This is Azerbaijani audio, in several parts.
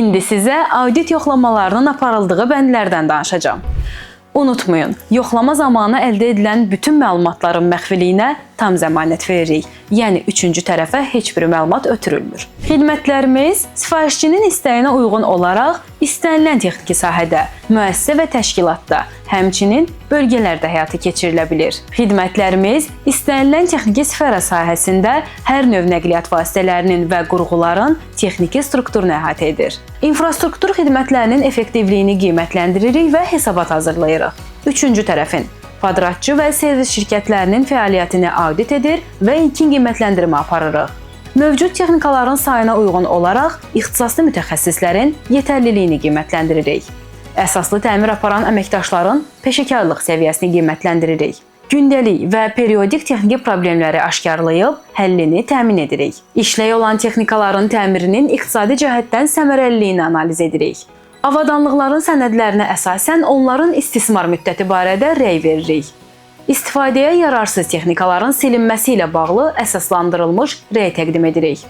İndi sizə audit yoxlamalarının aparıldığı bəndlərdən danışacağam. Unutmayın, yoxlama zamanı əldə edilən bütün məlumatların məxfiliyinə tam zəmanət veririk. Yəni üçüncü tərəfə heç bir məlumat ötürülmür. Xidmətlərimiz sifarişçinin istəyinə uyğun olaraq istənilən texniki sahədə, müəssisə və təşkilatda, həmçinin bölgələrdə həyata keçirilə bilər. Xidmətlərimiz istənilən texniki sfera sahəsində hər növ nəqliyyat vasitələrinin və qurğuların texniki strukturunu əhatə edir. İnfrastruktur xidmətlərinin effektivliyini qiymətləndiririk və hesabat hazırlayırıq. Üçüncü tərəfin podratçı və servis şirkətlərinin fəaliyyətini audit edir və ilkin qiymətləndirmə aparırıq. Mövcud texnikaların sayına uyğun olaraq ixtisaslı mütəxəssislərin yetərliliyini qiymətləndiririk. Əsaslı təmir aparan əməkdaşların peşəkarlıq səviyyəsini qiymətləndiririk. Gündəlik və periodik texniki problemləri aşkarlayıb həllini təmin edirik. İşlək olan texnikaların təmirinin iqtisadi cəhətdən səmərəliliyini analiz edirik. Avadanlıqların sənədlərinə əsasən onların istismar müddəti barədə rəy veririk. İstifadəyə yararsız texnikaların silinməsi ilə bağlı əsaslandırılmış rəy təqdim edirik.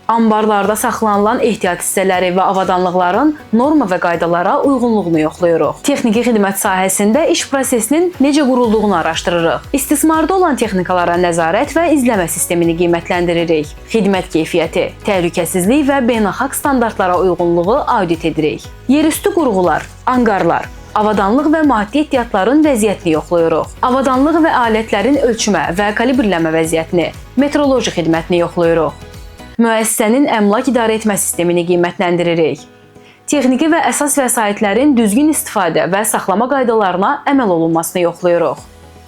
Ambarlarda saxlanılan ehtiyat hissələri və avadanlıqların norma və qaydalara uyğunluğunu yoxlayırıq. Texniki xidmət sahəsində iş prosesinin necə qurulduğunu araşdırırıq. İstismarda olan texnikalara nəzarət və izləmə sistemini qiymətləndiririk. Xidmət keyfiyyəti, təhlükəsizlik və beynəlxalq standartlara uyğunluğu audit edirik. Yerüstü qurğular, anqarlar, avadanlıq və maddi ehtiyatların vəziyyətini yoxlayırıq. Avadanlıq və alətlərin ölçmə və kalibrləmə vəziyyətini, metroloji xidmətini yoxlayırıq. Müəssisənin əmlak idarə etmə sistemini qiymətləndiririk. Texniki və əsas vəsaitlərin düzgün istifadə və saxlama qaydalarına əməl olunmasını yoxlayırıq.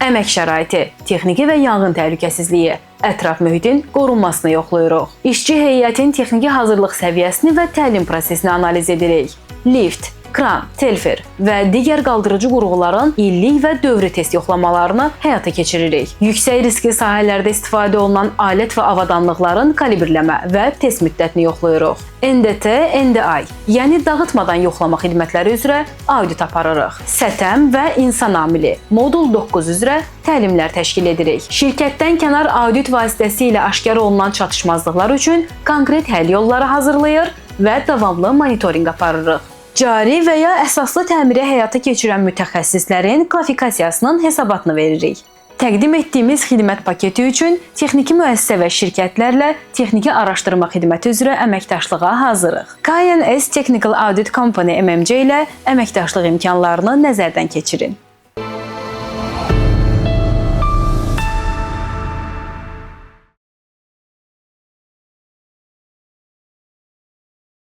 Əmək şəraiti, texniki və yanğın təhlükəsizliyi, ətraf mühitin qorunmasını yoxlayırıq. İşçi heyətin texniki hazırlıq səviyyəsini və təlim prosesini analiz edirik. Lift, kran, telfer və digər qaldırıcı qurğuların illik və dövri test yoxlamalarını həyata keçiririk. Yüksək riskli sahələrdə istifadə olunan alət və avadanlıqların kalibrləmə və test müddətini yoxlayırıq. NDT, NDI, yəni dağıtmadan yoxlama xidmətləri üzrə audit aparırıq. SƏTƏM və insan amili modul 9 üzrə təlimlər təşkil edirik. Şirkətdən kənar audit vasitəsilə aşkar olunan çatışmazlıqlar üçün konkret həll yolları hazırlayır və davamlı monitorinq aparırıq. Cari və ya əsaslı təmiri həyata keçirən mütəxəssislərin kvalifikasiyasının hesabatını veririk. Təqdim etdiyimiz xidmət paketi üçün texniki müəssisə və şirkətlərlə texniki araşdırma xidməti üzrə əməkdaşlığa hazırıq. KNS Technical Audit Company MMC ilə əməkdaşlıq imkanlarını nəzərdən keçirin.